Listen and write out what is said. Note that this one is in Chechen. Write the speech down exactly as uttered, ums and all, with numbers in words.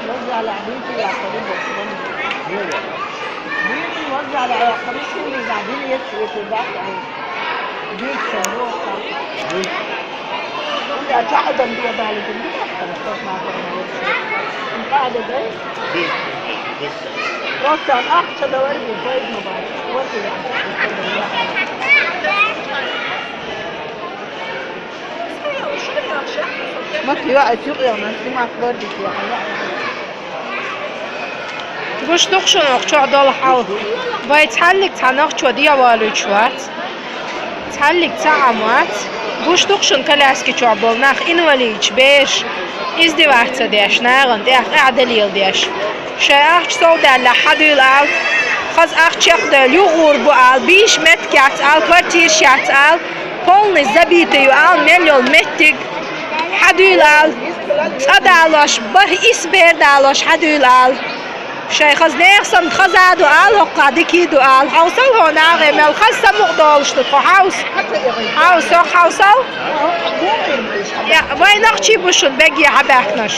وزع على عبيدي يا قريب وكمان. مين وزع على قريب؟ شو اللي قاعدين يسوي في البحر؟ بيت شمروخ. Unda čađam bija dali, unda tam što smatram. Pada dai. Rosa, ah, ča da varbi, pojedno bar. Oti ja. Mak ja, es juq jau nas timak varbi ja. Гуш ду-кх шуна укх чохь долу хьал. Вай цхьаллиг цхьа нохчо дӀавалуьйтуш вац. Цхьаллиг цхьа а вац. Гуш ду-кх шуна коляски чохь болу нах, инвалидаш, бераш, издеваться деш, нахана тӀехь къаьхьа далийла деш. Шайн ахча сов даьлла хьан дуьйла ала, хаза ахча чекхдевлла, юха гӀур бу ала, бийш меттиг яц ала, квартираш яц ала, полный забитый ю ала, мел йолу меттиг. Хьан дуьйла ала, цӀа далош, бархӀ ис бер далош, хьан дуьйла ала. Шайн хаза нехан санна хаза а ду ала, хӀокху дика а ду ала. Хьовсал хьо нахе мел хаза самукъа долуш ду тхо, хьовса. Хьовса, хьовсал. Я, вай нохчий бу шуна бегге хьан баьхкинарш.